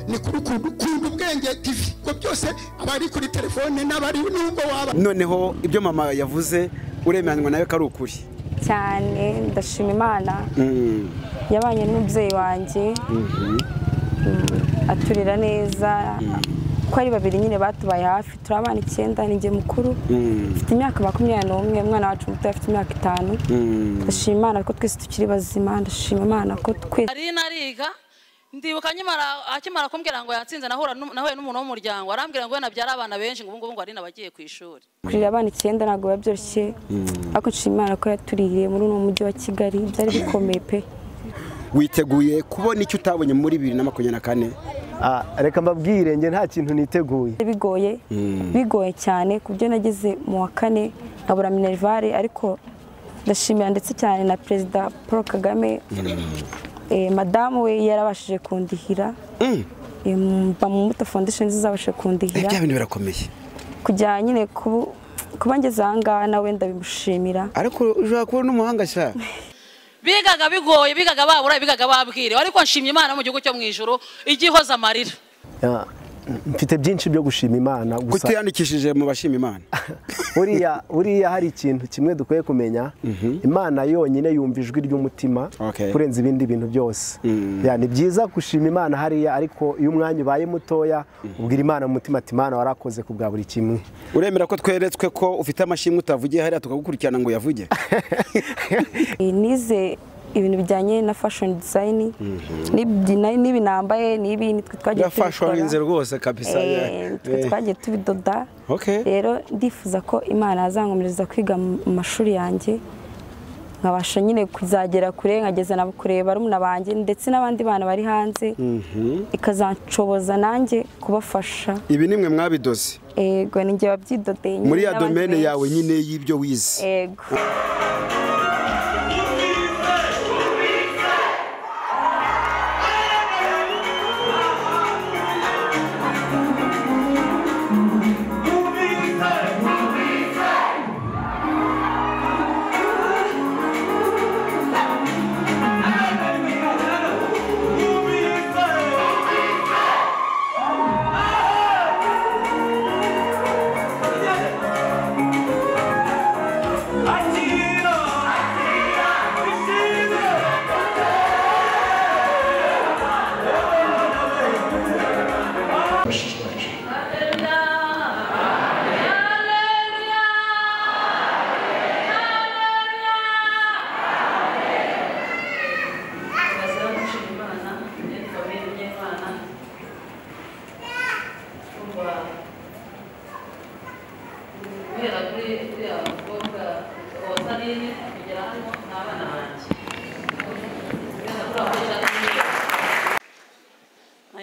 Ni kuri Kunda Ubwenge TV ko byose abari kuri telefone n'abari nubwo waba. Noneho ibyo mama yavuze uremeranywa nawe ko ari ukuri cyane. Ndashima Imana yabanye n'umubyeyi wanjye, aturira neza ko ari babiri nyine batubaye hafi. Turi abana 9, ni njye mukuru, mfite imyaka 21, umwana wacu muto afite imyaka 5. Ndashima Imana ko twese tukiri bazima, ndashima Imana ko twese. Ari nariga ndibuka akimara kumbwira ngo yatsinze, nahuye n'umuntu w'umuryango arambwira ngo nabyara abana benshi, ngo ubu ngo ari nabagiye ku ishuri. Kurira abana 9 ntabwo biba byoroshye, ariko nshima Imana ko yatuririye muri uno mujyi wa Kigali, byari bikomeye pe. Witeguye kubona icyo utabonye muri 2024? Reka mbabwire nge nta kintu niteguye. Bigoye, bigoye cyane ku byo nageze mu wa 4 nkabura minervare, ariko ndashimira ndetse cyane na Perezida Paul Kagame. Madamu we yarabashije kundihira, mba mu Mbuto Foundation zizabashe kundihira. Ibyo bintu birakomeye kujya nyine kuba ngeze aha ngaha, nawe ndabimushimira. Ariko ushobora kubona n'umuhanga sha. Bigaga bigoye, bigaga babura, bigaga babwire, ariko nshimye Imana mu gihugu cyo mu ijuru igihoza amarira. Mfite byinshi byo gushima Imana gusa. Kutiyandikishije mu bashima Imana. Buriya hari ikintu kimwe dukwiye kumenya, Imana yonyine yumva ijwi ry'umutima kurenza ibindi bintu byose. Ni byiza gushima Imana hariya, ariko iyo umwanya ubaye mutoya ubwira Imana mu mutima ati Imana warakoze ku bwa buri kimwe. Uremera ko tweretswe ko ufite amashimwe utavugiye hariya tukagukurikirana ngo yavuge? Nize ibintu bijyanye na fashion design, n'ibi nambaye n'ibi nitwe twagiye tubikora rwose kabisa, nitwe twagiye tubidoda. Rero ndifuza ko Imana yazankomereza kwiga mu mashuri yanjye, nkabasha nyine kuzagera kure, nkageza nabo kure barumuna banjye ndetse n'abandi bana bari hanze, ikazanshoboza nanjye kubafasha. Ibi nimwe mwabidoze? Yego, ni njye wabyidodeye muri ya domaine yawe nyine y'ibyo wize. Yego.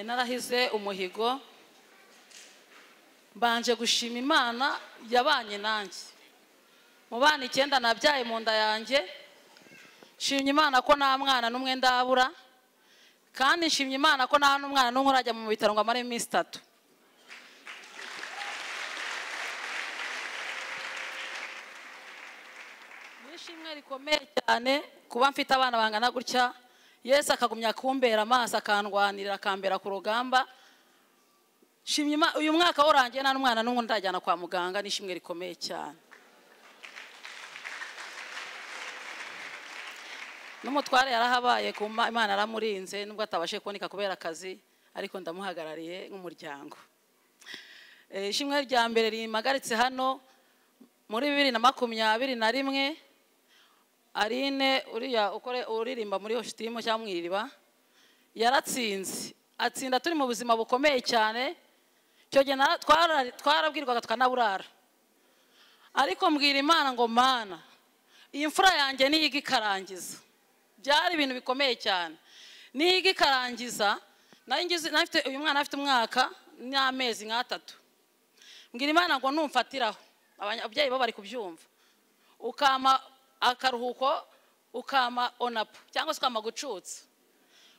Narahize umuhigo, mbanje gushima Imana yabanye nanjye mu bana 9 nabyaye mu nda yanjye. Nshimye Imana ko nta mwana n'umwe ndabura, kandi nshimye Imana ko nta n'umwana n'umwe urajya mu bitaro ngo amare iminsi 3. Nishimwe rikomeye cyane kuba mfite abana bangana gutya, Yesu akagumya kumbera amaso, akandwanirira, akambera ku rugamba. Shimye uyu mwaka warangiye nta n'umwana n'umwe ndajyana kwa muganga, nishimwe rikomeye cyane. N'umutware yarahabaye, Imana aramurinze nubwo atabashe kuboneka kubera akazi, ariko ndamuhagarariye nk'umuryango. Ishimwe rya mbere rimagaritse hano muri 2021, Aline uriya ukore uririmba muri Hoshitimo cyangwa mwiriba yaratsinze, atsinda turi mu buzima bukomeye cyane. Cyo gihe twarabwirwaga tukanaburara, ariko mbwira Imana ngo Mana, iyi mfura yanjye niyiga ikarangiza. Byari ibintu bikomeye cyane, niyiga ikarangiza. Nari uyu mwana afite umwaka n'amezi nk'atatu, mbwira Imana ngo numfatiraho, ababyeyi bo bari kubyumva, ukama akaruhuko, ukama onapu cyangwa se ukama gucutsa,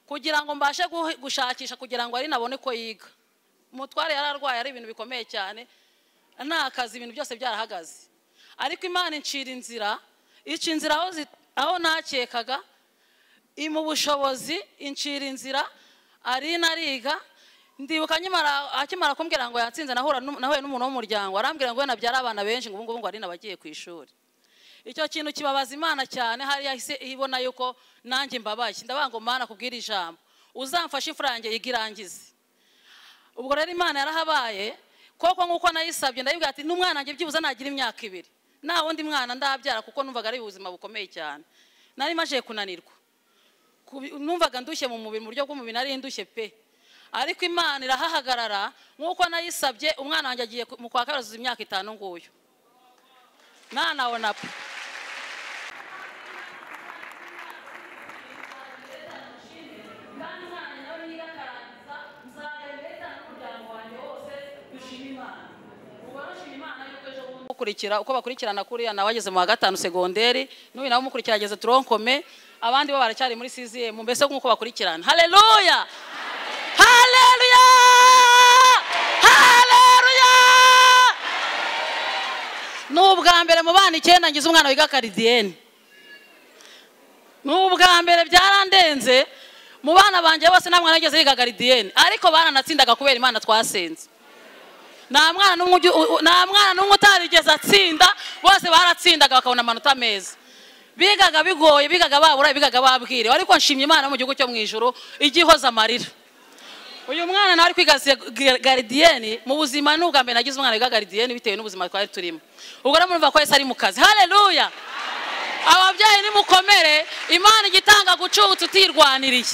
kugira ngo mbashe gushakisha kugira ngo ari nabone ko yiga. Umutware yararwaye, ari ibintu bikomeye cyane, nta kazi, ibintu byose byarahagaze. Ariko Imana incira inzira, ica inzira aho nakekaga, imu bushobozi, incira inzira, ari nariga. Ndibuka akimara kumbwira ngo yatsinze, nahuye n'umuntu w'umuryango arambwira ngo nabyara abana benshi, ngo ubu ngubu ngo ari nabagiye ku ishuri. Icyo kintu kibabaza Imana cyane, hari yahise ibona yuko nanjye mbabaye. Ndavuga ngo Mana, kubwira ijambo uzamfashe imfura yanjye igirangize. Ubwo rero Imana yarahabaye koko nkuko nayisabye, ndayibwira ati n'umwana wanjye byibuze nagira imyaka 2, nta wundi mwana ndabyara, kuko numvaga ari ubuzima bukomeye cyane. Nari maje kunanirwa, numvaga ndushye mu mubiri, mu buryo bw'umubiri nari ndushye pe. Ariko Imana irahahagarara nkuko nayisabye, umwana wanjye agiye mu kwa kabiri azuza imyaka 5 nguyu. Nana pe. Uko bakurikirana kuriya nawe ageze mu wa 5 segonderi, n'uyu nawe umukurikira ageze tronkome, abandi bo baracyari muri CZM, mbese nkuko bakurikirana. Haleluya, haleluya, haleluya. N'ubwa mbere mu bana 9 ngize umwana wiga karidiyeni. N'ubwa mbere byarandenze mu bana banje bose nta mwana wigeze yiga garidiyeni, ariko baranatsindaga kubera Imana twasenze. Nta mwana n'umwe utarigeze atsinda, bose baratsindaga bakabona amanota meza. Bigaga bigoye, bigaga babura, bigaga babwire, ariko nshimye Imana mu gihugu cyo mu ijuru igihoza amarira. Uyu mwana nawe ari kwiga garidiyeni mu buzima, n'ubwa mbere nagize umwana wiga garidiyeni bitewe n'ubuzima twari turimo. Ubwo rero murumva ko Yesu ari mu kazi. Haleluya. Ababyeyi nimukomere, Imana igitanga gucutsa utirwaniriye.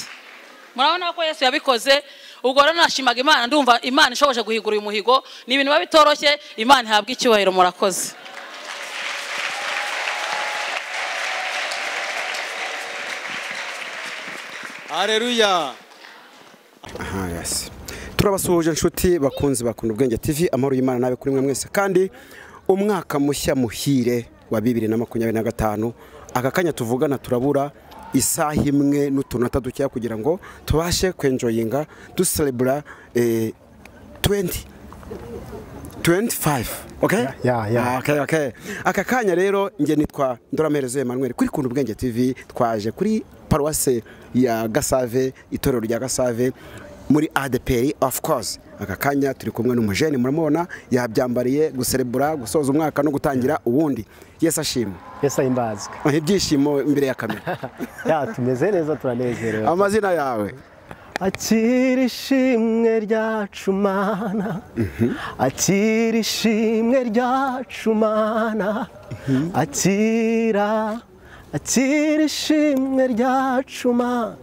Murabona ko Yesu yabikoze. Ubwo rero nashimaga Imana, ndumva Imana ishoboje guhigura uyu muhigo. Ni ibintu biba bitoroshye, Imana ihabwa icyubahiro. Murakoze. Haleluya. Aha, yes. Turabasuhuje inshuti bakunzi bakunda Ubwenge TV, amahoro y'Imana nabe kuri mwe mwese, kandi umwaka mushya muhire wa 2025. Aka kanya tuvugana turabura isaha imwe n'utunota dukeya kugira ngo tubashe kwenjoyinga ducelebra 2025. Okay? Yeah. Okay. Aka kanya rero nge nitwa Ndoramerezo Emmanuel kuri Kunda Ubwenge TV, twaje kuri paruwase ya Gasave, itorero rya Gasave muri ADPR of course. Aka kanya turi kumwe n'umujene, muramubona yabyambariye guserebura, gusoza umwaka no gutangira uwundi. Yesu ashimwe. Yesu ahimbazwe. Ibyishimo imbere ya kamera. Ya, tumeze neza, turanezerewe. Amazina yawe? Akira ishimwe ryacu Mana, akira ishimwe ryacu Mana, akira ishimwe ryacu Mana,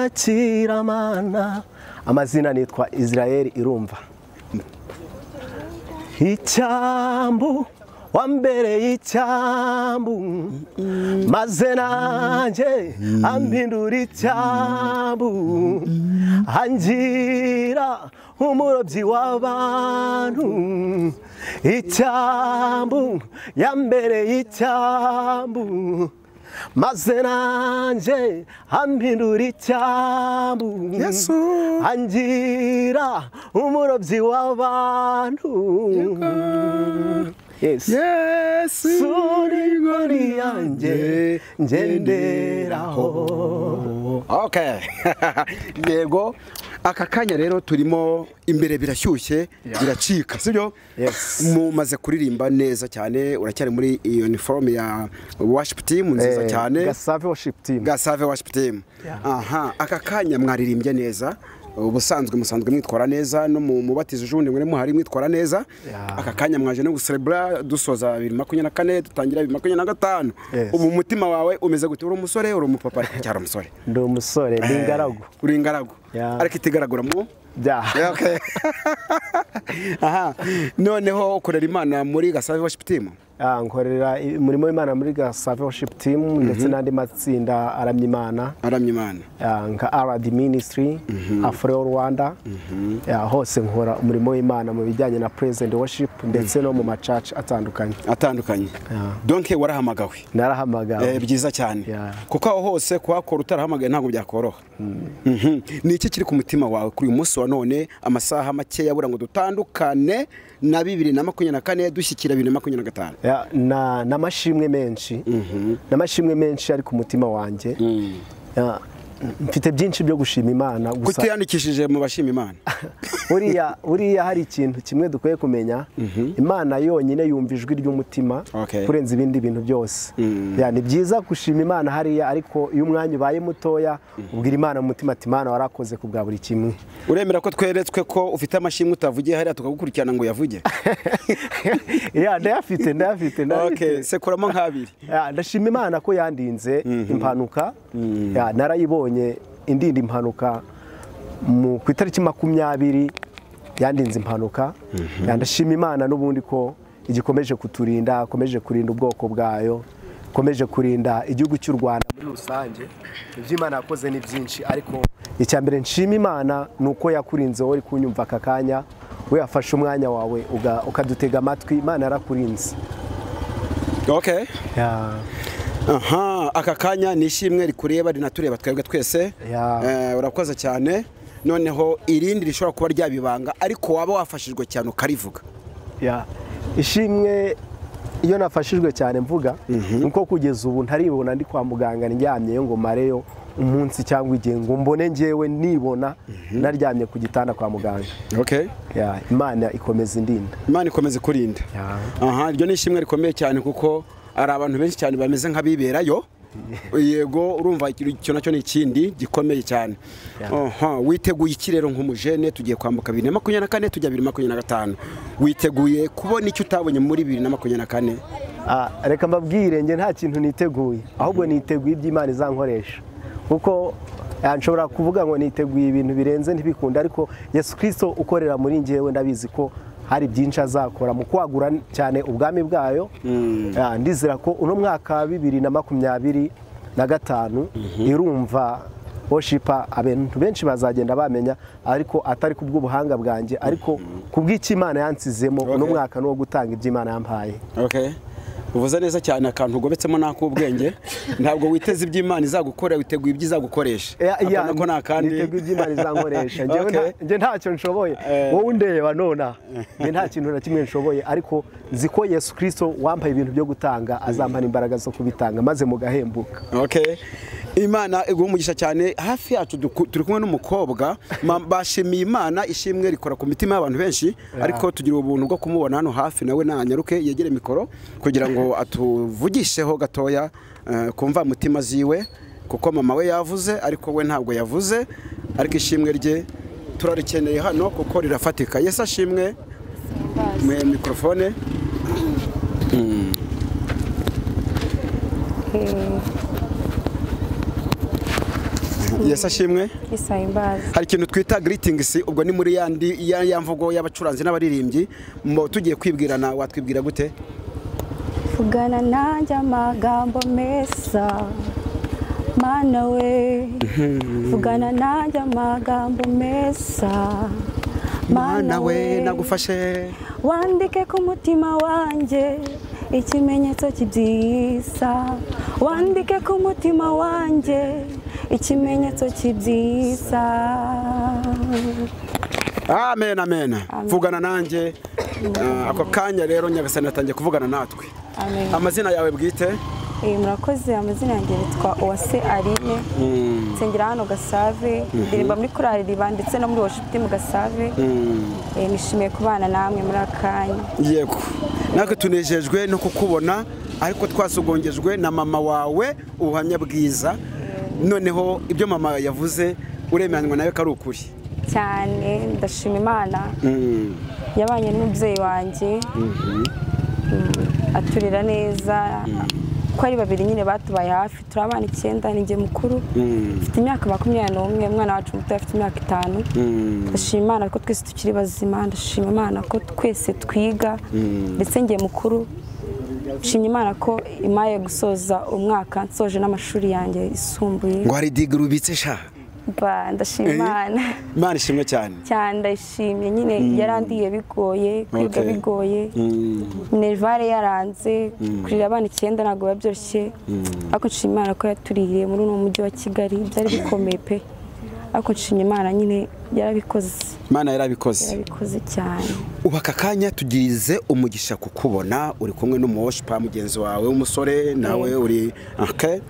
akira Mana. Amazina nitwa Israel Irumva. Icyambu wambereye icyambu, maze nanjye ampindura icyambu, angira umurobyi w'abantu. Icyambu yambereye icyambu, maze nanjye ampindura icyambu, angira umurobyi w'abantu. Yesu uri yanjye ngenderaho. Okay. Yego, aka kanya rero turimo imbere birashyushye, biracika, sibyo? Mumaze kuririmba neza cyane, uracyari muri uniform ya worship team nziza cyane. Gasave worship team. Gasave worship team. Aha, aka kanya mwaririmbye neza. Ubusanzwe musanzwe mwitwara neza, no mu mubatizo ejo bundi muhari mwitwara neza. Aka kanya mwaje no gucelebra dusoza 2024 dutangira 2025. Ubu umutima wawe umeze gute? Uri umusore, uri umupapa? Cyari umusore. Ndi umusore, ndi ingaragu. Uri ingaragu. Ariko itigaragura mu? Okay. Aha, noneho ukorera Imana muri Gasave worship team? Nkorera umurimo w'Imana muri Gasave worship team, ndetse n'andi matsinda aramya Imana. Aramya Imana. Nka RD Ministry, Afro Rwanda. Hose nkora umurimo w'Imana mu bijyanye na praise and worship, ndetse no mu ma church atandukanye. Atandukanye. Donc warahamagawe. Narahamagawe. Byiza cyane. Kuko aho hose kuhakora utarahamagaye ntabwo byakoroha. Ni iki kiri ku mutima wawe kuri uyu munsi wa none, amasaha make yabura ngo dutandukane na 2024 dushyikira 2025? N'amashimwe menshi, n'amashimwe menshi ari ku mutima wanjye. Mfite byinshi byo gushima Imana gusa. Kutiyandikishije mu bashima Imana. Buriya hari ikintu kimwe dukwiye kumenya, Imana yonyine yumva ijwi ry'umutima kurenza ibindi bintu byose. Ni byiza gushima Imana hariya, ariko iyo umwanya ubaye mutoya ubwira Imana mu mutima ati Imana warakoze ku bwa buri kimwe. Uremera ko tweretswe ko ufite amashimwe utavugiye hariya tukagukurikirana ngo yavuge? Ndayafite. Okay, sekuramo nk'abiri. Ndashima Imana ko yandinze impanuka. Narayibonye indinda impanuka ku itariki 20 yandinze impanuka. Ndashima Imana n'ubundi ko igikomeje kuturinda, akomeje kurinda ubwoko bwayo, akomeje kurinda igihugu cy'u Rwanda muri rusange. Ibyo Imana yakoze ni byinshi, ariko icya mbere nshima Imana ni uko yakurinze wowe uri kunyumva aka kanya, we yafashe umwanya wawe ukadutega amatwi. Imana yarakurinze. Okay. Aha, aka kanya ni ishimwe rikureba rinatureba twebwe twese. Urakoze cyane. Noneho irindi rishobora kuba ryabibanga ariko waba wafashijwe cyane ukarivuga. Ishimwe iyo nafashijwe cyane mvuga nuko kugeza ubu ntaribona ndi kwa muganga ndyamye ngo mareyo umunsi cyangwa igihe ngo mbone ngewe nibona naryamye ku gitanda kwa muganga. Okay. Imana ikomeza indinda. Imana ikomeza kurinda. Aha, iryo ni ishimwe rikomeye cyane kuko ari abantu benshi cyane bameze nk'abiberayo. Yego, urumva icyo nacyo ni ikindi gikomeye cyane. Witeguye iki rero nk'umujene? Tugiye kwambuka 2024 tujya 2025. Witeguye kubona icyo utabonye muri 2024? Reka mbabwire, nge nta kintu niteguye, ahubwo niteguye iby'Imana izankoresha. Kuko nshobora kuvuga ngo niteguye ibintu birenze ntibikunda, ariko Yesu Kristo ukorera muri ngewe ndabizi ko hari byinshi azakora mu kwagura cyane ubwami bwayo. Ndizera ko uno mwaka 2025 irumva worshipa abantu benshi bazagenda bamenya, ariko atari kubw'ubuhanga bwanjye, ariko kubw'Imana yansizemo. Uno mwaka no gutanga iby'Imana yampaye. Okay. Uvuze neza cyane, akantu ugobetsemo nakubwenge. Ntabwo witeze iby'Imana izagukora, witeguye ibyo izagukoresha. Ako nakandi niteguye iby'Imana izankoresha. Nje ntacyo nshoboye, wowe undeba nona nje nta kintu na kimwe nshoboye, ariko nzi ko Yesu Kristo wampaye ibintu byo gutanga azampa imbaraga zo kubitanga maze mugahembuka. Okay. Imana iguha umugisha cyane. Hafi yacu turi kumwe n'umukobwa bashimiye Imana, ishimwe rikora ku mitima y'abantu benshi, ariko tugira ubuntu bwo kumubona hano hafi, nawe nanyaruke yegere mikoro kugira ngo atuvugisheho gatoya kumva mutima ziwe, kuko mama we yavuze ariko we ntabwo yavuze, ariko ishimwe rye turarikeneye hano kuko rirafatika. Yesu ashimwe. Mwe mikrofone. Yesu ashimwe. Hari ikintu twita greetings, ubwo ni muri yandi ya mvugo y'abacuranzi n'abaririmbyi, tugiye kwibwirana, watwibwira gute? Vugana nanjye amagambo meza Mana we, vugana nanjye amagambo meza Mana we, nagufashe wandike ku mutima wanjye ikimenyetso cy'ibyiza, wandike ku mutima wanjye ikimenyetso cy'ibyiza. Amen, amen. Vugana nanjye. Ako kanya rero Nyagasani atangiye kuvugana natwe. Amazina yawe bwite? Murakoze. Amazina yanjye yitwa Uwase Aline. Nsengera hano Gasave, ndirimba muri korali Riba ndetse no muri worship team Gasave. Nishimiye kubana namwe muri akanya. Yego. Natwe tunejejwe no kukubona, ariko twasugongejwe na mama wawe ubuhamya bwiza. Noneho ibyo mama yavuze uremeranywa nawe ko ari ukuri? Cyane, ndashima Imana. Yabanye n'umubyeyi wanjye aturira neza, ko ari babiri nyine batubaye hafi, turi abana 9, ninjye mukuru, mfite imyaka 21, umwana wacu muto afite imyaka 5. Ndashima Imana ko twese tukiri bazima, ndashima Imana ko twese twiga, ndetse njye mukuru nshimye Imana ko imaye gusoza umwaka nsoje n'amashuri yanjye yisumbuye. Ngo hari degree ubitse sha? Ndashima Imana. Imana ishimwe cyane. Cyane ndashimye nyine, yarandiye bigoye, kwiga bigoye. Minervare yaranze, kurira abana 9 ntabwo biba byoroshye. Ariko nshima Imana ko yaturiye muri uno mujyi wa Kigali, byari bikomeye pe. Ariko nshimye Imana nyine yarabikoze. Imana yarabikoze. Yarabikoze cyane. Ubu aka kanya tugize umugisha kukubona uri kumwe n'umuworshipa mugenzi wawe w'umusore, nawe uri okay.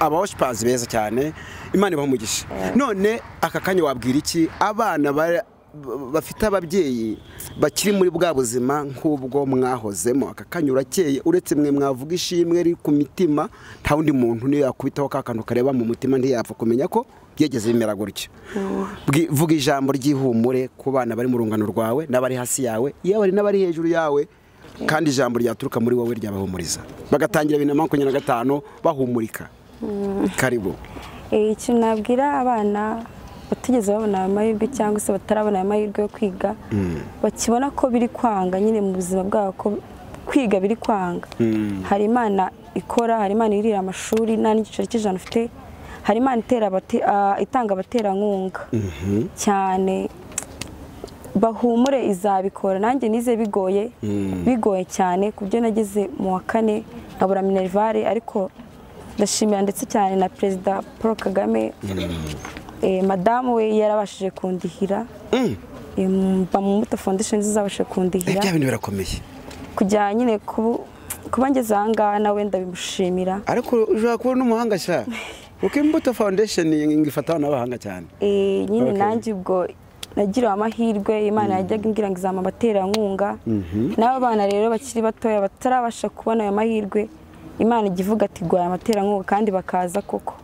Aba worshipers beza cyane, Imana ibahe umugisha. None aka kanya wabwira iki abana bafite ababyeyi bakiri muri bwa buzima nk'ubwo mwahozemo? Aka kanya urakeye, uretse mwe mwavuga ishimwe riri ku mitima, nta wundi muntu niyo yakubitaho ka kantu kareba mu mutima ntiyapfa kumenya ko byegeze bimera gutyo. Vuga ijambo ry'ihumure ku bana bari mu rungano rwawe n'abari hasi yawe, iyo bari n'abari hejuru yawe, kandi ijambo ryaturuka muri wowe ryabahumuriza bagatangira 2025 bahumurika. Karibu. Ikintu nabwira abana batigeze babona amahirwe cyangwa se batarabona amahirwe yo kwiga, bakibona ko biri kwanga nyine mu buzima bwabo, ko kwiga biri kwanga, hari Imana ikora, hari Imana irira amashuri nta n'igiceri cy'ijana ufite, hari Imana itanga abaterankunga cyane. Bahumure izabikora. Nanjye nize bigoye, bigoye cyane ku byo nageze mu wa kane nkabura minerivare, ariko ndashimira ndetse cyane na Perezida Paul Kagame. Madamu we yarabashije kundihira, mba mu Mbuto Foundation zizabashe kundihira. Ibyo bintu birakomeye kujya nyine kuba ngeze aha ngaha, nawe ndabimushimira. Ariko ushobora kuba n'umuhanga sha, kuko Imbuto Foundation ngifata n'abahanga cyane. Nyine nanjye ubwo nagiriwe amahirwe, Imana yajyaga imbwira ngo izampa abaterankunga. N'abo bana rero bakiri batoya batarabasha kubona ayo mahirwe, Imana ijya ivuga ati gwaye amaterankunga, kandi bakaza koko.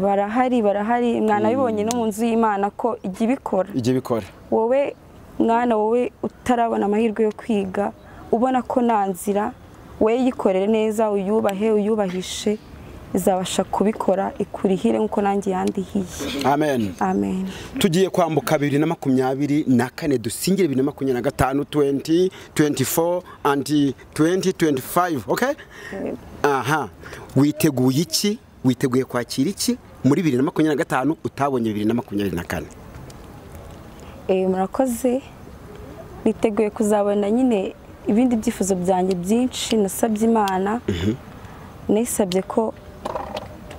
Barahari, barahari. Mwana bibonye no mu nzu y'Imana ko ijya ibikora. Ijya ibikora. Wowe mwana, wowe utarabona amahirwe yo kwiga, ubona ko nta nzira, we yikorere neza, uyubahe, uyubahishe, izabasha kubikora ikurihire nkuko nanjye yandihiye. Amen. Amen. Tugiye kwambuka 2024 dusingire 2025, 2024 and 2025, okay? Aha. Witeguye iki? Witeguye kwakira iki muri 2025 utabonye 2024? Murakoze. Niteguye kuzabona nyine ibindi byifuzo byanjye byinshi nasabye Imana. Nasabye ko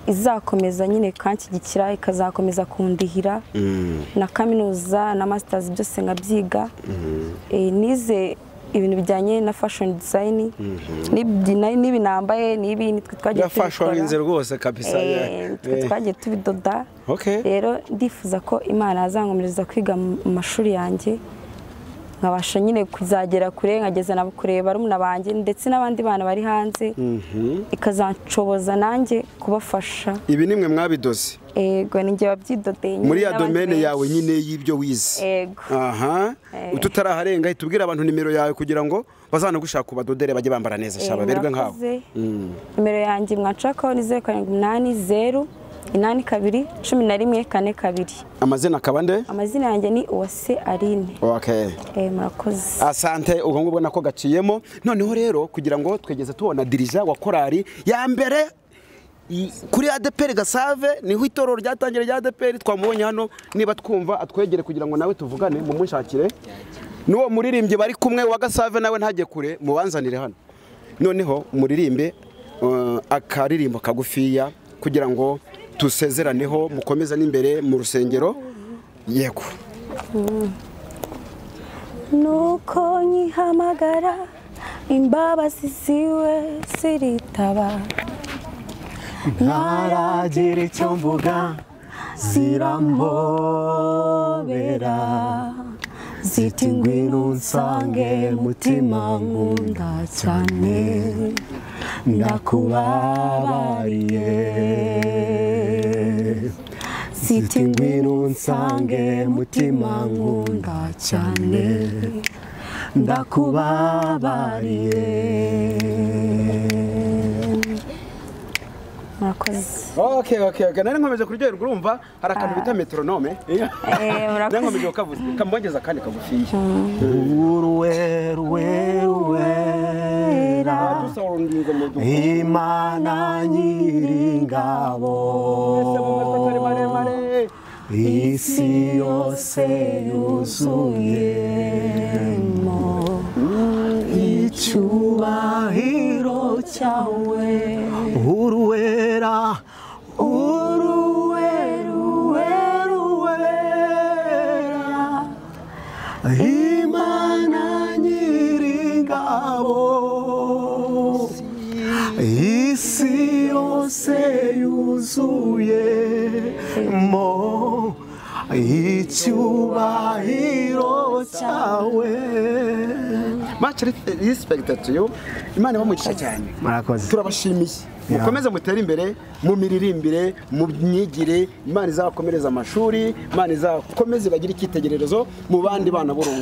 izakomeza nyine kanshyigikira, ikazakomeza kundihira na kaminuza na masters byose nkabyiga. Nize ibintu bijyanye na fashion design, n'ibi nambaye n'ibi nitwe twagiye tubikora rwose kabisa, twagiye tubidoda. Rero ndifuza ko Imana yazankomereza kwiga mu mashuri yanjye, nkabasha nyine kuzagera kure, nkageza na kureba barumuna banjye ndetse n'abandi bana bari hanze, ikazanshoboza nanjye kubafasha. Ibi nimwe mwabidoze? Ego, ninjye wabyidodeye muri ya domaine yawe nyine y'ibyo wize. Ego. Aha, ututaraharenga itubwira abantu nimero yawe kugira ngo bazanagushaka kubadodere bajye bambara neza shaba berwe nkaho. Nimero yanjye mwanshakaho ni 0780 82 11 42. Amazina akabande? Amazina yanjye ni Uwase Aline. Okay. Murakoze. Asante, ubwo ngubwo nako gaciyemo. Noneho rero kugira ngo twegeze tubona dirija wa korali ya mbere kuri ADPR Gasave, niho itorero ryatangira rya ADPR, twamubonye hano, niba twumva atwegere kugira ngo nawe tuvugane mumunshakire. Nuwo muririmbye bari kumwe wa Gasave nawe ntajye kure, mubanzanire hano. Noneho muririmbe akaririmbo kagufiya kugira ngo tusezeraneho, mukomeza n'imbere mu rusengero. Yego. Nuko nyihamagara imbabazi ziwe ziritaba, ntaragira icyo mvuga zirampobera, ziti ngwino unsange mutima nkunda cyane, ndakubabariye. Ziti ngwino unsange mutima nkunda cyane, ndakubabariye. Okay. Nari nkomeje kuryoherwa, urumva hari akantu bita metronome. Nari nkomeje kukavuza, kamubongeza kandi kagufiye. Uruwera Imana nyiringabo, isi yose yuzuyemo icyubahiro cyawe. Uruwera, uruwera, uruwera Imana nyiringabo, isi yose Wuzuyemo icyubahiro cyawe. Much respect to you. Imana ibamugisha cyane. Murakoze. Turabashimiye. Mukomeze mutere imbere mu miririmbire, mu myigire. Imana izabakomereza amashuri, Imana izakomeze bagire icyitegererezo mu bandi bana b'urungu.